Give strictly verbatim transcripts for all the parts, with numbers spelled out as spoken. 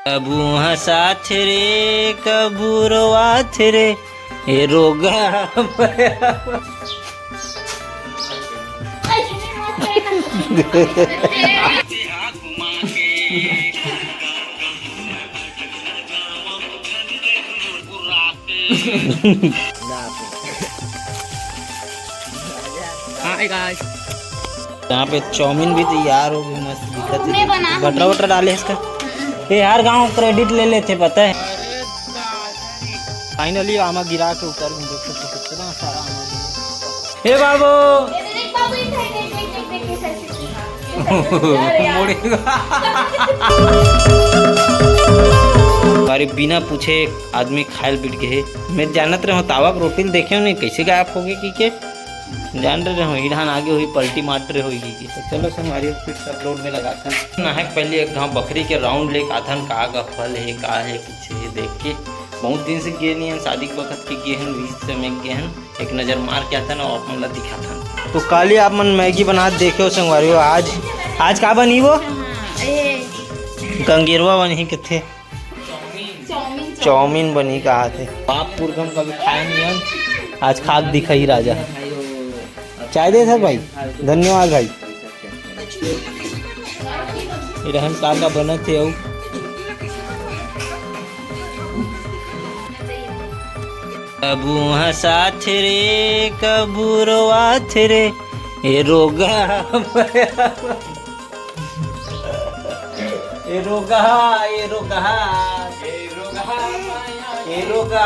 कभू हंसाथे रे, कभू रोवाथे रे, ए रोगा। Hi guys. यहाँ पे चाउमीन भी तैयार हो गई, मस्त दिखत है। बटर वटर डाले इसका। ए यार, गांव क्रेडिट ले लेथे, पता है। फाइनली आमा गिरा के उतर गए। देख सकते हो कितना सारा आमा गिरा। हे बाबू। मुड़ेगा। अरे, बिना पूछे आदमी खायल बिठ गए हे। मैं जानत रहे हूँ तावा के रोटी ल देखे हो नहीं, कैसे गायब हो गए कि के? जान रहे हो, इढ़ान आगे हुई पलटी मार रहे हो कि के? तो चलो संगवारी, फिर सब लोड में लगा था। नहाए के पहले एक घाव बकरी के राउंड लेके आथन, का का फल है, का है, कुछ है देख के। बहुत दिन से गे नहीं हन, शादी के वक्त के गे हन, बीस समय गे हन। एक नजर मार के आथन अउ आप मन ला दिखाथन। तो काली आप मन मैगी बना देखे हो संगवारी हो, आज, आज का बनी वो? हाँ, ए। गंगेरवा बनी कथे। Chowmein, chowmein. चाउमीन बनी कहा थे। बाप पुरखम कभी खाए नहीं हन, आज खाक दिखाई राजा। चाय दे सर भाई, धन्यवाद भाई। ये रहन का का बनत हे अउ। कभू हंसाथे रे, कभू रोवाथे रे, ए रोगा। ए रोगा, ए रोगा। ए रोगा, ए रोगा।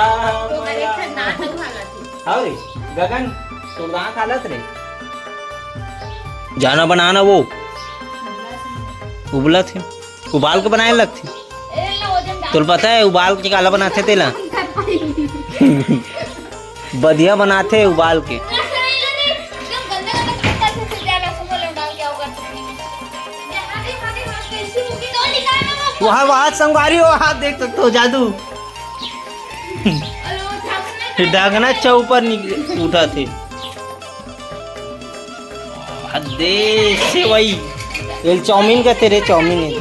तो मैं एक ठन नाच भागत हे। हाव रे, गगन, तोर दांत हालत रे। जाना बनाना वो। उबलत हे। उबाल के बनाए लगथे। तोला पता है उबाल के काला बनाथे तेला? बधिया बनाथे उबाल के। वहाँ, वहाँ संगवारी हो, वहाँ देख सकते हो जादू। ढाकना चौपर निक-, उठा थे। हद दे सेवई। ये चाउमीन का तेरे चाउमीन है।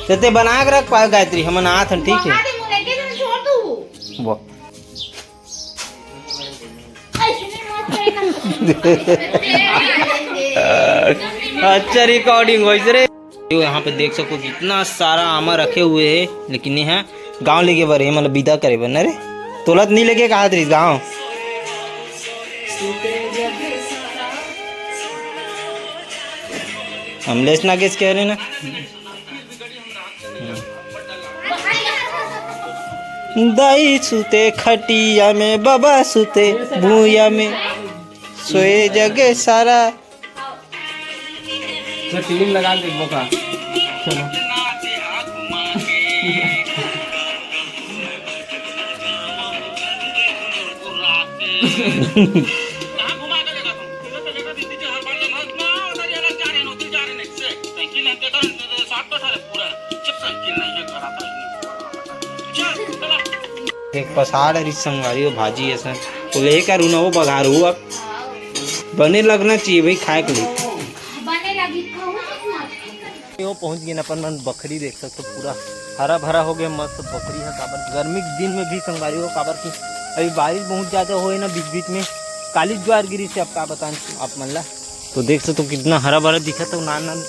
ते, ते बना के रख पाए गायत्री, हमन आत हन, ठीक है? वहाँ दे, मुझे के तुम छोड़ दो। वाह। ऐसे नहीं मत करना। अच्छा रिकॉर्डिंग होइस रे। तो यहाँ पे देख सको कितना सारा आमा रखे हुए है, लेकिन ये है गाँव लेगे बर हे, मतलब विदा करे बर ना रे। तोला तो नहीं लेके कहा तेरी गाँव। अमलेश नागेश कह रहे ना। दाई सुते खटिया में, बाबा सुते भुइया में, सोए जगे सारा। तो टीवी लगा के देखबो का? चलो। एक पसाड़ रिस संगवारी हो भाजी असन। तो लेकर उना वो बघारू अब बने लगना चाहिए भाई, खाए के लिए। बने लगी, कहूँ कुछ मत। वो पहुंच गए अपन मन बखरी, देख सकते हो, पूरा हरा भरा हो गया, मस्त बखरी है। काबर गर्मी के दिन में भी संगवारी हो, काबर की अभी बारिश बहुत ज्यादा होए ना बीच बीच में, काली ज्वार गिरी से आप का बताएं आप मन ला। तो देख सकते हो कितना हरा भरा दिखत हे, नान नान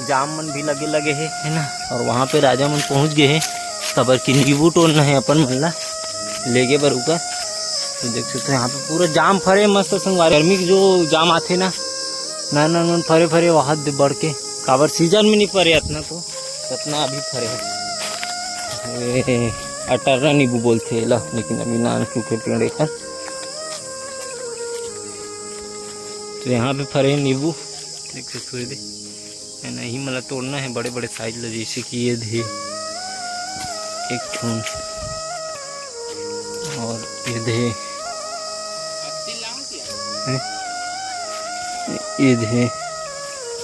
जाम मन भी लगे लगे हे, है ना। और वहाँ पे राजा मन पहुँच गए हे, काबर की नींबू टोरना है अपन मन ला लेगे बर ऊपर। तो देख सकते हो यहाँ पे पूरा जाम फरे मस्त संगवारी, गर्मी के जो जाम आथे ना, नान नान मन फरे फरे वहाँ दे बढ़ के, काबर सीजन में नहीं फरे अतना तो, अतना अभी फरे हे। ए, अटर्रा नींबू बोलथे एला, लेकिन अभी नान सूखे पेड़ एकर। तो यहाँ पे फरे हे नींबू, देख सकते हो, ये दे। है ना, यही मला तोड़ना है बड़े बड़े साइज ला, जैसे कि ये दे एक ठुन और ये दे, हैं? ये दे,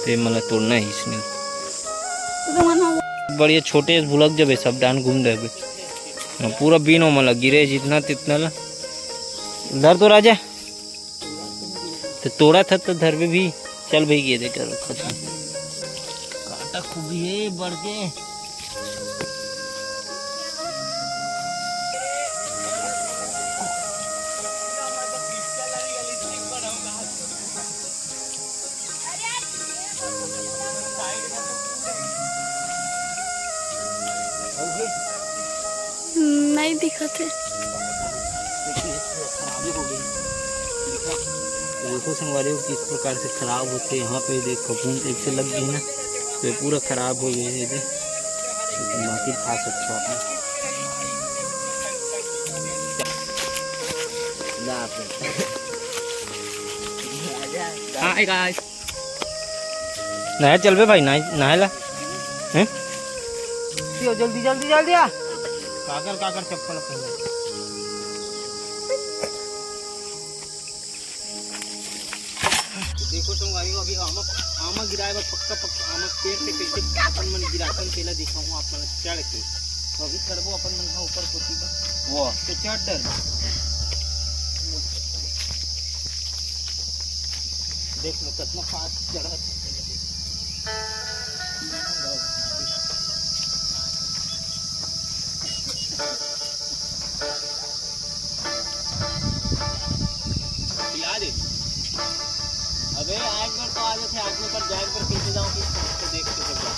ते मला तोड़ना है इसमें। बढ़िया छोटे भुलक जबे, सब डान घूम देबे। हाँ, पूरा बीन हो मला गिरे जितना तितना ला। धर तो राजा। तो तोड़ा था तो धरबे भी। चल भाई, ये दे करो खत्म। खूबी हे बढ़ के। नहीं दिखत हे। देखो संगवारी हो, किस प्रकार से खराब होथे। यहाँ पे देख, फफूंद टाइप से लग गई ना, तो ये पूरा खराब हो गई है। ये देख, बाकी खा सकते हो आप। Hi guys. नहाए चलबे भाई, नहाए, नहाए ला। हैं? यो, जल्दी, जल्दी, जल्दी आ। काकर, काकर चप्पल पहने। देखो संगवारी हो, अभी आमा, आमा गिराए बर पक्का, पक्का आमा पेड़ से कैसे अपन मन गिराथन, तेला दिखाऊं आप मन चढ़ के। तो अभी चढ़बो अपन मन ह ऊपर कोती बर। वो। तो चढ़ डर। देख लो, कितना fast चढ़त हे। हिला दे। अबे, आए एक बार तो आ जाते, आदमी पर जाए, पर पीछे जाओ, कि तो देख के जाओ।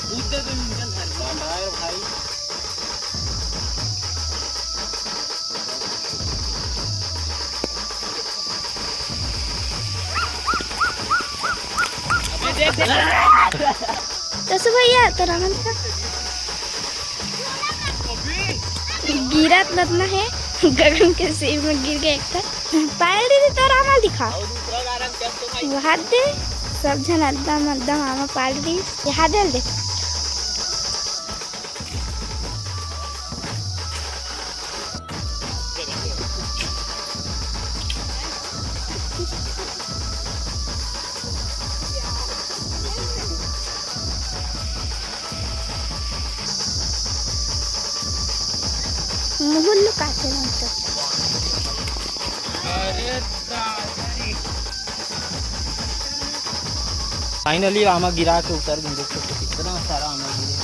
कूद दे तो इंजन हर बार, भाई। अबे देख, देख। जसु भैया, तोर आमा ल दिखा। गिरत नतना हे, गगन के सिर में गिर गए एक ठन। पायल दीदी, तोर आमा ल दिखा। वहा दे, सब झन एकदम, एकदम आमा पायल दीदी। यहाँ दे ल दे। मुहुल्लू काटे मन तो। Finally आमा गिरा के उतर गए। देख सकते हो कितना सारा आमा गिरे।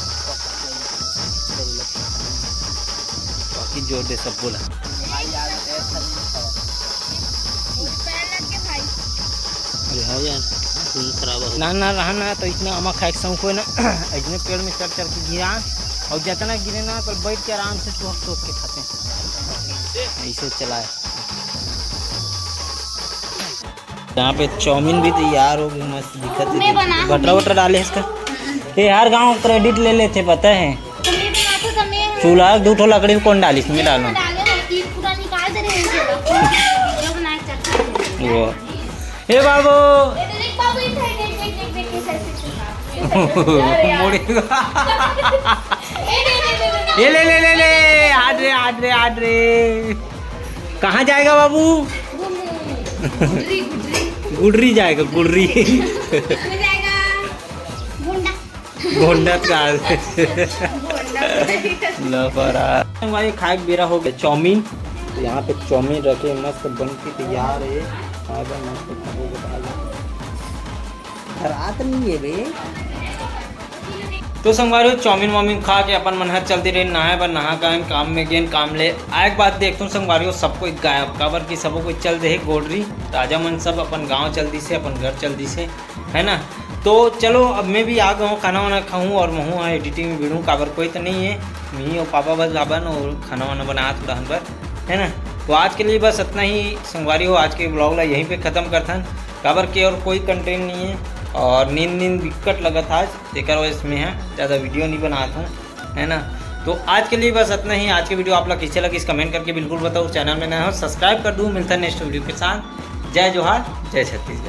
बाकी जोर दे सब बोला। अरे हाँ यार, खून खराब हो। ना, ना रहा ना तो इतना आमा खाए के शौक हो ना, इतने पेड़ में चढ़ चढ़ के गिरा, और जितना गिरे ना तो बैठ के आराम से चुहक चुहक के खाते हैं। ऐसे चलाए। यहाँ पे चाउमीन भी तैयार हो गई, मस्त दिखत हे। बटरा वटरा डाले हे इसका। ये हर गांव credit ले लेथे, पता है। चूल्हा दू ठो लकड़ी कौन डाली इसमें डालो। वो। ए बाबू। मुड़ी। ये ले, ले, ले, ले, हट रे, हट रे, हट रे। कहाँ जाएगा बाबू? गुडरी, गुडरी। गुडरी जाएगा, गुडरी। इसमें जाएगा भुंडा। भुंडा का। भुंडा। लफड़ा। भाई, खाए के बेरा हो गया। चाउमीन, तो यहाँ पे चाउमीन रखे, मस्त बन के तैयार है। खाए बर मस्त खाए बर। रात नहीं है बे। तो संगवारी हो, चाउमीन वाउमीन खा के अपन मन ह चलते रहे नहाए बर, नहा के आएन, काम में गेन, काम ले आए के बाद देखथन संगवारी हो, सब कोई गायब, काबर कि सबो कोई चल दे हे गोडरी, राजा मन सब अपन गांव चल दिसे, अपन घर चल दिसे, है ना। तो चलो, अब मैं भी आ गया हूँ, खाना वाना खाऊँ और महूँ editing में भिड़ूँ, काबर कोई तो नहीं है, मैं और पापा बस जाबन और खाना वाना बना थोड़ा हन बर, है ना। तो आज के लिए बस इतना ही संगवारी हो, आज के vlog ला यहीं पे ख़त्म करथन, काबर के और कोई content नहीं है और नींद नींद बिकट लगत आज, तेकर वजह से मैं ह ज़्यादा video नहीं बनात हूँ, है ना। तो आज के लिए बस इतना ही। आज के video आप लोग कैसे लगिस, comment करके बिल्कुल बताओ। Channel में नए हो, subscribe कर दो। मिलता है next video के साथ। जय जोहार, जय छत्तीसगढ़।